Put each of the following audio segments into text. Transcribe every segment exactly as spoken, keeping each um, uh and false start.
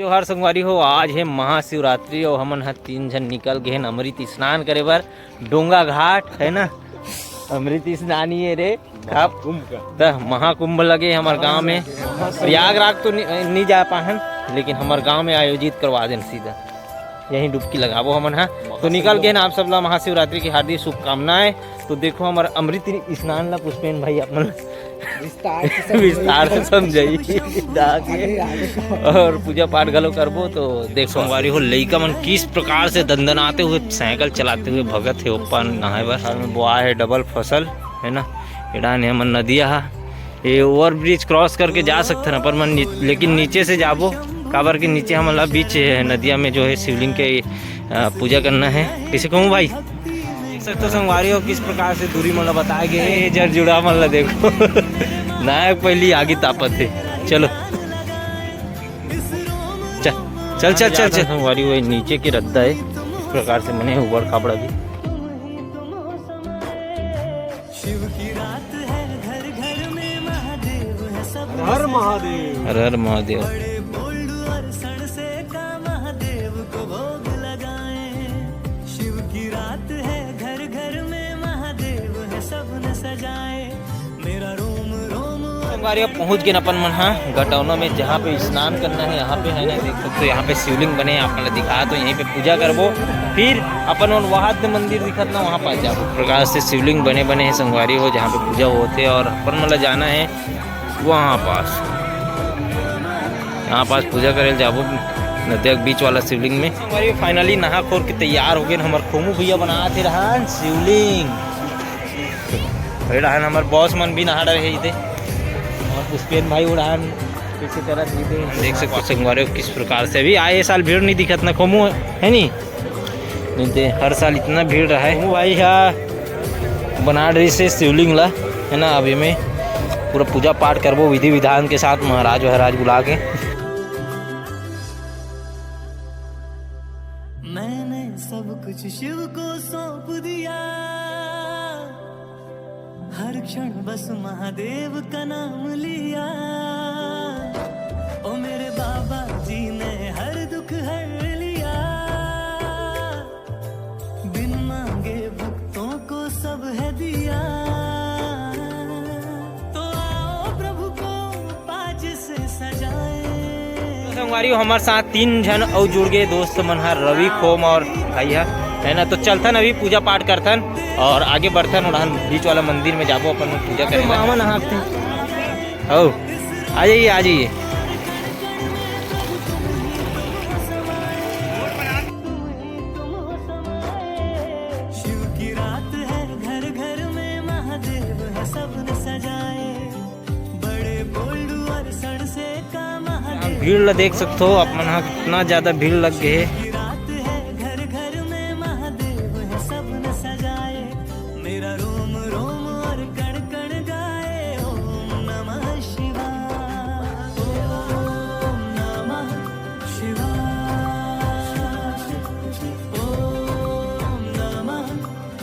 जोहार संगवारी हो, आज हे महाशिवरात्रि अउ हमन ह तीन झन निकल गे हन अमृत स्नान करे बर डोंगा घाट, है ना। अमृत स्नान ही है रे। अब त महाकुंभ लगे हमर गांव में। प्रयागराज तो नि-, नहीं जा पाहन, लेकिन हमर गांव में आयोजित करवा देन सीधा। यहीं डुबकी लगाबो हमन ह। तो निकल गे हन आप सब ला महाशिवरात्रि की हार्दिक शुभकामनाएं। तो देखो हमर अमृत स्नान ला पुष्पेन भाई अपन विस्तार से समझाई। विस्तार से समझाई। आगे, आगे। और पूजा पाठ घलो करबो। तो देखो संगवारी हो, लइका मन किस प्रकार से दंदनाते हुए साइकिल चलाते हुए भगत हे ओपन नहाए बर। घर में बोआ है डबल फसल, है ना। एडान हे हमर नदिया हा, ये ओवर ब्रिज क्रॉस करके जा सकथन अपन मन नी-, लेकिन नीचे से जाबो, काबर के नीचे हमन ला बीच नदिया में जो है शिवलिंग के, अ, पूजा करना है। किसे कहूँ भाई? देख सकते हो संगवारी हो, किस प्रकार से दूरी मन ला बताए गए हे। ये जर जुड़ा मन ला देखो। नायक पहली आगे तापत है। चलो। चल, चल, चल, चल, चल। संगवारी हो, नीचे के रद्दा है, इस प्रकार से बने उबड़ खाबड़ा भी। हर हर महादेव। संगवारी, अब पहुंच गए अपन मन हा गटौना में, जहाँ पे स्नान करना है, यहाँ पे है ना, देख सकते हो, यहाँ पे शिवलिंग बने हे, आप मन ला दिखा तो यहीं पे पूजा करबो, फिर अपन मन वहाँ मंदिर दिखत ना, वहाँ पास जाबो। प्रकार से शिवलिंग बने बने हे संगवारी हो, जहाँ पे पूजा होथे, और अपन मन ला जाना है वहाँ पास, यहाँ पास पूजा करे जाबो नदिया के बीच वाला शिवलिंग में। संगवारी, फाइनली नहा खोर के तैयार हो गए हमर खोमू भैया, बना थे रहन शिवलिंग। अरे रहन हमर बॉस मन भी नहा डरे हे इते, और पुष्पेन भाई उड़ान किसी तरह सीधे देख सकते हो संगवारी हो किस प्रकार से। अभी आए साल भीड़ नहीं दिखत ना खोमू, है नी? नहीं ते हर साल इतना भीड़ रहा है। खोमू भाई हा बना रही से शिवलिंग ला, है ना। अभी में पूरा पूजा पाठ करबो विधि विधान के साथ, महाराज वहराज बुला के। मैंने सब कुछ शिव को सौंप दिया, हर क्षण बस महादेव का नाम लिया। ओ मेरे बाबा जी ने हर दुख हर लिया, बिन मांगे भक्तों को सब है दिया। तो आओ प्रभु को पाज से सजाए। तो संगवारी हो, हमर साथ तीन झन अउ जुड़ गए दोस्त मन हर, रवि, खोम और भाई हा, है ना। तो चलथन अभी पूजा पाठ करथन और आगे बढ़थन, उड़ान बीच वाला मंदिर में जाबो अपन पूजा करे बर। मामा नहाते। हो, आ जाइए, आ जाइए। शिव की रात है, घर घर में महादेव है, सबने सजाए। बड़े बोल्ड और सड़से का महादेव। भीड़ ला देख सकते हो आप मन हा, कितना ज्यादा भीड़ लग गए हे। शिव की रात है, घर घर में महादेव है, सबने सजाए। मेरा रोम रोम और कण कण गाए, ओम नमः शिवाय, ओम नमः शिवाय, ओम नमः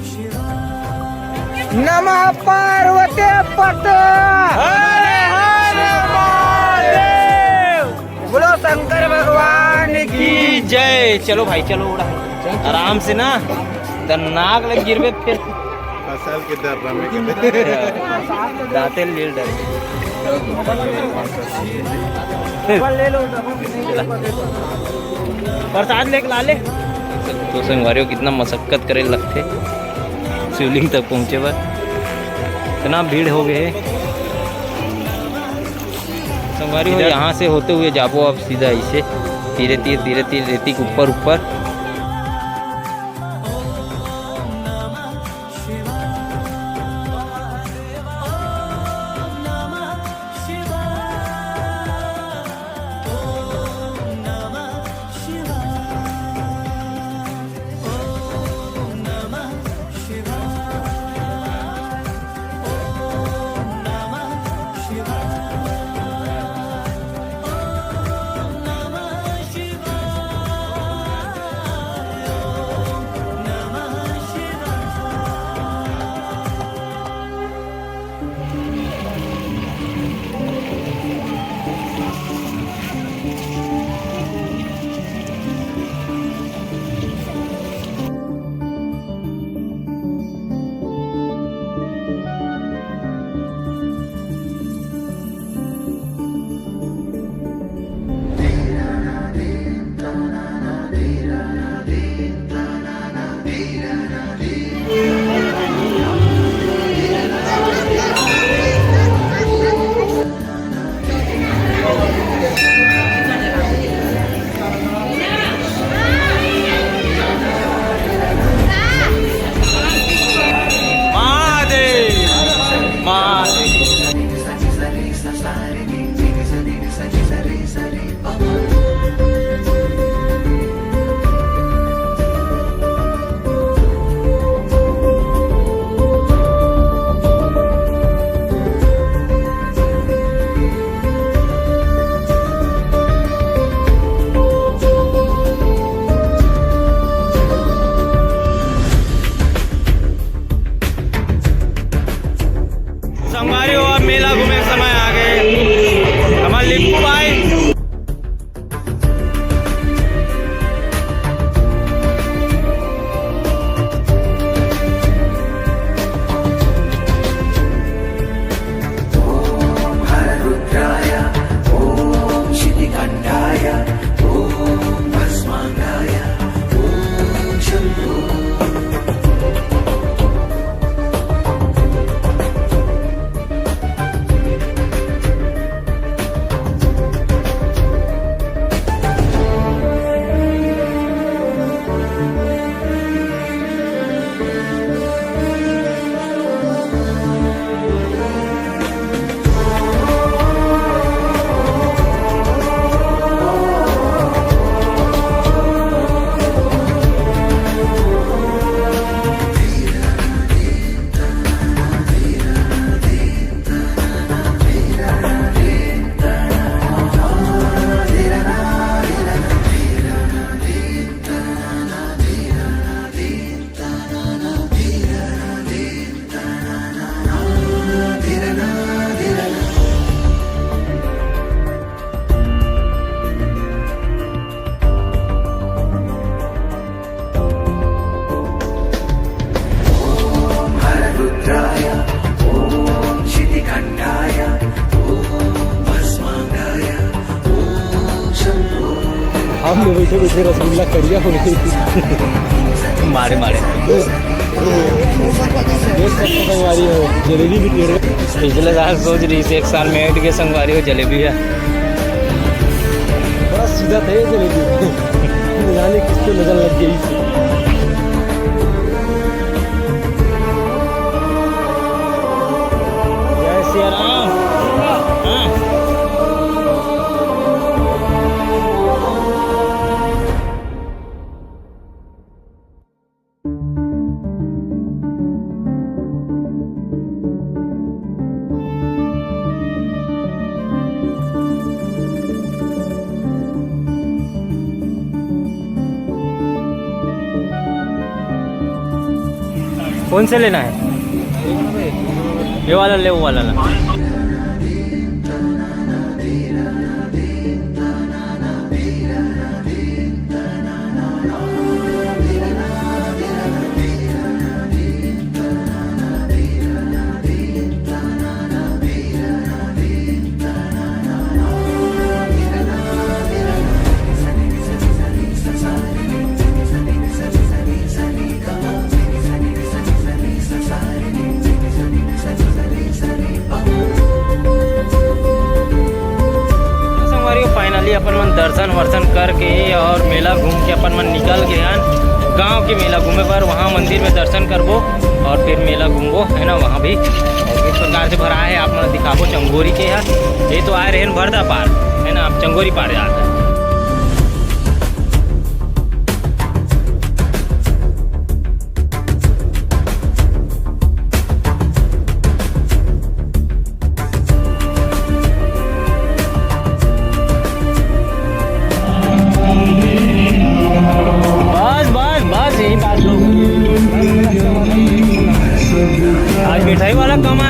शिवाय। नमः पार्वती पते। हर हर महादेव। बोलो शंकर भगवान की जय। चलो भाई, चलो उड़ा आराम से ना, त नाक लग गिरबे फिर। फसल के डर रमे के। दाते लील डर। प्रसाद लेके ला ले। तो संगवारी हो, कितना मशक्कत करे लगथे शिवलिंग तक पहुँचे बर, इतना भीड़ हो गए हे। संगवारी हो, इधर यहाँ से होते हुए जाबो अब सीधा ऐसे धीरे धीरे धीरे धीरे रेती के ऊपर ऊपर। हम लोग बैठे बैठे रसगुल्ला करिया हो गई। मारे मारे। देख सकते संगवारी हो, जलेबी भी टेढ़े। पिछले साल सोच रही थी, एक साल में हट के संगवारी हो जलेबी है। बड़ा सीधा था ये जलेबी। न जाने किसको नजर लग गई। जय सिया राम। हाँ। कौन से लेना है? ये वाला ले, वो वाला ला। संगवारी हो, finally अपन मन दर्शन वर्शन करके और मेला घूम के अपन मन निकल गए हन गांव के मेला घूमे बर। वहां मंदिर में दर्शन करबो और फिर मेला घूमबो, है ना। वहां भी इस प्रकार से भरा है, आप मन दिखाबो चंगोरी के है। ये तो आए रहन भरदा पार, है ना, आप चंगोरी पार जाते हैं। बस, बस, बस, यही बात लोग। आज मिठाई वाला कम